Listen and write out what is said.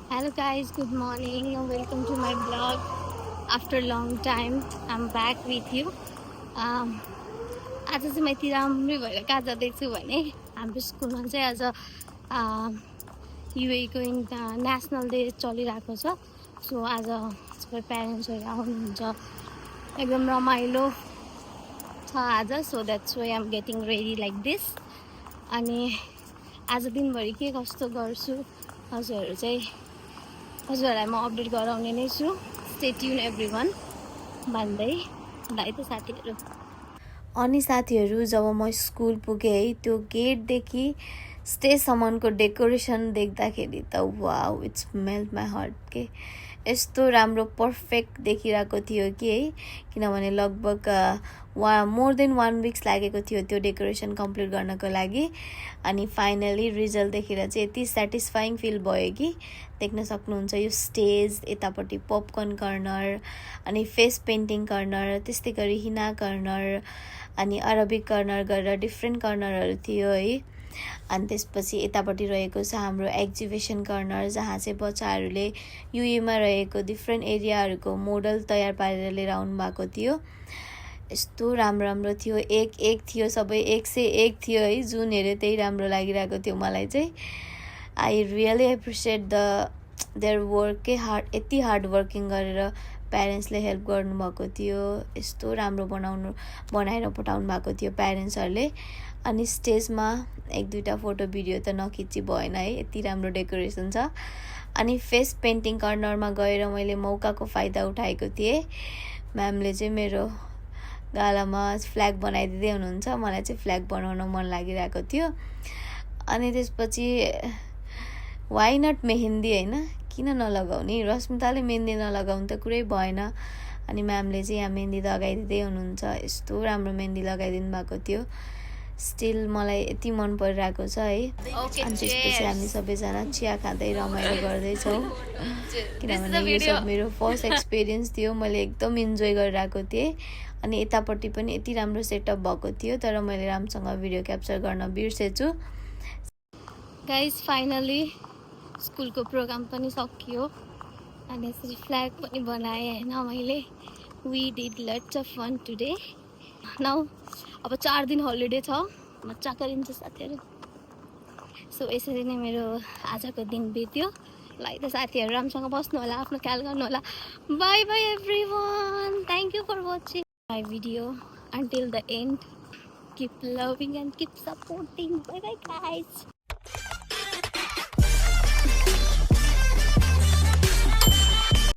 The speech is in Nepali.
Hello guys, good morning and welcome to my vlog. After a long time, I'm back with you. आज चाहिँ म यति राम्रै भएर कहाँ जाँदैछु भने हाम्रो स्कुलमा चाहिँ आज युएको नेसनल डे चलिरहेको छ। सो आज सबै प्यारेन्ट्सहरू आउनुहुन्छ, एकदम रमाइलो छ आज। So that's why I'm getting ready like this. अनि आज दिनभरि के कस्तो गर्छु हजुरहरूलाई म अपडेट गराउने नै छु। स्टे ट्युन एभ्रीवन भन्दै है त साथीहरू। अनि साथीहरू, जब म स्कुल पुगेँ है, त्यो गेटदेखि स्टेजसम्मको डेकोरेसन देख्दाखेरि त wow, it's melt my heart के यस्तो राम्रो पर्फेक्ट देखिरहेको थियो कि है। किनभने लगभग मोर देन 1 विक्स लागेको थियो त्यो डेकोरेसन कम्प्लिट गर्नको लागि। अनि फाइनली रिजल्ट देखेर चाहिँ यति सेटिस्फाइङ फिल भयो कि देख्न सक्नुहुन्छ यो स्टेज, यतापट्टि पपकर्न कर्नर, अनि फेस पेन्टिङ कर्नर, त्यस्तै गरी हिना कर्नर, अनि अरबिक कर्नर गरेर डिफ्रेन्ट कर्नरहरू थियो है। अनि त्यसपछि यतापट्टि रहेको छ हाम्रो एक्जिबिसन कर्नर, जहाँ चाहिँ बच्चाहरूले युएमा रहेको डिफ्रेन्ट एरियाहरूको मोडल तयार पारेर लिएर आउनु भएको थियो। यस्तो राम्रो राम्रो थियो, एक थियो, सबै 101 थियो है। जुन हेऱ्यो त्यही राम्रो लागिरहेको थियो मलाई चाहिँ। I really appreciate their work के हार्ड, यति हार्ड वर्किङ गरेर प्यारेन्ट्सले हेल्प गर्नुभएको थियो। यस्तो राम्रो बनाएर पठाउनु भएको थियो प्यारेन्ट्सहरूले। अनि स्टेजमा 1-2टा फोटो भिडियो त नखिची भएन है, यति राम्रो डेकोरेसन छ। अनि फेस पेन्टिङ कर्नरमा गएर मैले मौकाको फाइदा उठाएको थिएँ। म्यामले चाहिँ मेरो गालामा फ्ल्याग बनाइदिँदै हुनुहुन्छ, मलाई चाहिँ फ्ल्याग बनाउन मन लागिरहेको थियो। अनि त्यसपछि वाइ नट मेहेन्दी होइन, किन नलगाउने, रश्मिताले मेहेन्दी नलगाउनु त कुरै भएन। अनि म्यामले चाहिँ यहाँ मेहेन्दी लगाइदिँदै हुनुहुन्छ, यस्तो राम्रो मेहेन्दी लगाइदिनु भएको थियो। स्टिल मलाई यति मन परिरहेको छ है। अनि त्यसपछि हामी सबैजना चिया खाँदै रमाइलो गर्दैछौँ, किनभने यो सब मेरो फर्स्ट एक्सपिरियन्स थियो। मैले एकदम इन्जोय गरिरहेको थिएँ। अनि यतापट्टि पनि यति राम्रो सेटअप भएको थियो, तर मैले राम्रोसँग भिडियो क्याप्चर गर्न बिर्सेछु। गाइज फाइनली स्कुलको प्रोग्राम पनि सकियो अनि यसरी फ्ल्याग पनि बनाएँ होइन मैले। We did lots of fun today. Now अब 4 दिन हलिडे छ, मजा गरिन्छ साथीहरू। सो यसरी नै मेरो आजको दिन बित्यो। ल है त साथीहरू, राम्रोसँग बस्नु होला, आफ्नो ख्याल गर्नु होला। Bye bye everyone, thank you for watching my video until the end. Keep loving and keep supporting. Bye bye guys.